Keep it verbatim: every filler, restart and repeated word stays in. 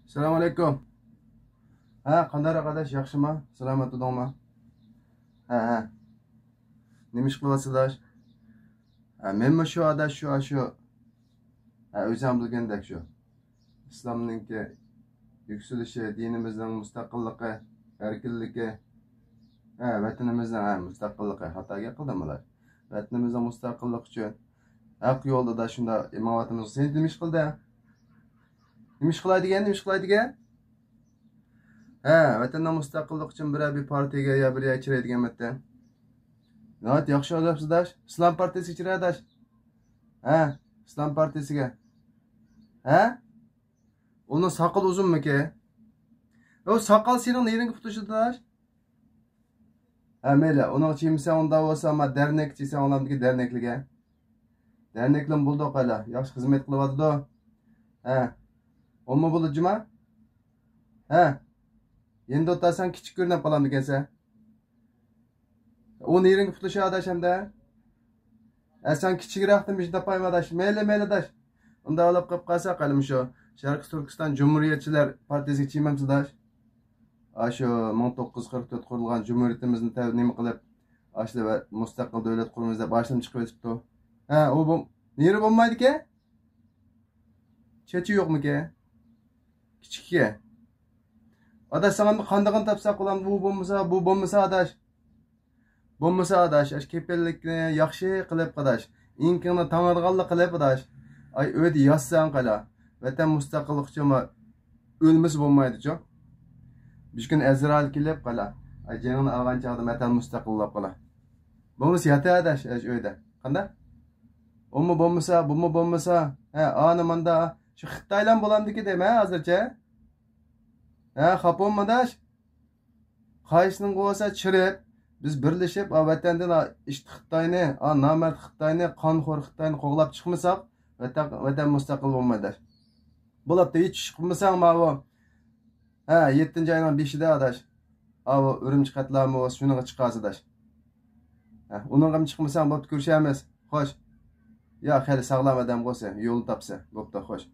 ئەسسالامۇ ئەلەيكۇم. ھە، قانداقراق ئاداش، ياخشىما؟ سالامەت تۇردۇڭما؟ ھە، ھە. نېمە ئىش قىلىۋاتىسىز ئاداش؟ ھە، مەنمۇ شۇ ئاداش، شۇ، شۇ. ھە، ئۆزۈڭ بىلگەندەك شۇ. ئىسلامنىڭكى يۈكسىلىشى، دىنىمىزنىڭ مۇستەقىللىقى، ئەركىنلىكى، ھە، ۋەتىنىمىزنىڭ، ھە، مۇستەقىللىقى، خاتا گەپ قىلدىم ئاداش. ۋەتىنىمىزنىڭ مۇستەقىللىقى ئۈچۈن ھەق يولدا ئاداش شۇنداق ماڭىۋاتىمىز. سەن نېمە ئىش قىلدى؟ نېمە ئىش قىلاي دېگەن، نېمە ئىش قىلاي دېگەن؟ ھە، ۋەتەننىڭ مۇستەقىللىقى ئۈچۈن بىرەر بىر پارتىيەگە يا بىر يەرگە كىرەي دېگەنمەتتە. ناھايىتى ياخشى ئاداش، ئىسلام پارتىيىسىگە كىرەي ئاداش. ھە، ئىسلام پارتىيىسىگە. ھە؟ ئۇنىڭ ساقىلى ئۇزۇنمىكى؟ ئۇ ساقال سېنىڭ نېرىڭگە پۇتلىشىدۇ ئاداش؟ ھە، مەيلى، ئۇنىڭغا چىيمىسەڭ ئۇنداق بولسا، ما دەرنەككە چىيسەڭ ئۇلامدىكى دەرنەكلىگە. دەرنەكلىمۇ بولدى قايلا، ياخشى خىزمەت قىلىۋاتىدۇ. ھە. ئۇمۇ بولىدۇ جۇما؟ ھە. يېنىدا ئولتۇرساڭ كىچىك كۆرۈنۈپ قالامدىكەنسەن. ئۇ نېرىڭگە پۇتلىشى ئاداش ئەمدى. ئە، سەن كىچىكرەكتىن بىر ئىش تاپايمۇ ئاداش؟ مەيلى، مەيلى ئاداش. ئۇنداق بولۇپ قېلىپ قالسا، قېنى مۇشۇ شەرقىي تۈركىستان جۇمھۇرىيەتچىلەر پارتىيىسىگە چىيمامسىز ئاداش؟ ئاشۇ مىڭ توققۇز يۈز قىرىق تۆت قۇرۇلغان جۇمھۇرىيىتىمىزنى تەۋ-، نېمە قىلىپ، ئاشۇ مۇستەقىل دۆلەت قۇرىمىز دەپ باشلىرىنى چىقىۋېتىپتۇ. ھە، ئۇ بول-، نېرى بولمايدىكەن؟ چېچى يوقمىكەن؟ كىچىككەن. ئاداش، ساڭا قاندىقىنى تاپساق بولامدۇ؟ بۇ بولمىسا، بۇ بولمىسا، ئاداش. بولمىسا، ئاداش، ئاشۇ كېپىللىكنى ياخشى قىلىپ، ئاداش. ئېڭىكىڭنى تاڭىدىغانلا قىلىپ، ئاداش. ئاي، ئۆيدە ياتساڭ قالا. ۋەتەن مۇستەقىللىقى ئۈچۈن ئۆلمىسە بولمايدۇچۇ. بىر كۈن ئەزرائىل كېلىپ قالا. ئاي، جېنىڭنى ئالغان چاغدا ۋەتەن مۇستەقىل بولۇپ قالا. بولمىسا ياتە، ئاداش، ئاشۇ ئۆيدە. قانداق؟ ئۇمۇ بولمىسا، بۇمۇ بولمىسا، ھە، ئانا ماندا، شۇ خىتايلام بولامدىكى دەيمەن ھازىرچە. ھە، خاپا بولما ئاداش. قايسىنىڭ بولسا چىرىپ، بىز بىرلىشىپ، ئا، ۋەتەندىن، ئا، ئىت خىتاينى، ئا، نامەرد خىتاينى، قانخور خىتاينى قوغلاپ چىقمىساق، ۋەتەن، ۋەتەن مۇستەقىل بولمايدۇ. بولاپتۇ، ھېچ ئىش قىلمىساڭ ماۋۇ. ھە، يەتتىنچى ئاينىڭ بېشىدا ئاداش. ئاۋۇ ئۈرۈمچى قەتلىئامى بولسا شۇنىڭغا چىقارسىز ئاداش. ھە، ئۇنىڭغىمۇ چىقمىساڭ بوپتۇ، كۆرۈشەرمىز. خوش. يا، خېلى ساغلام ئادەم بولسا، يولنى تاپسا. بوپتۇ، خوش.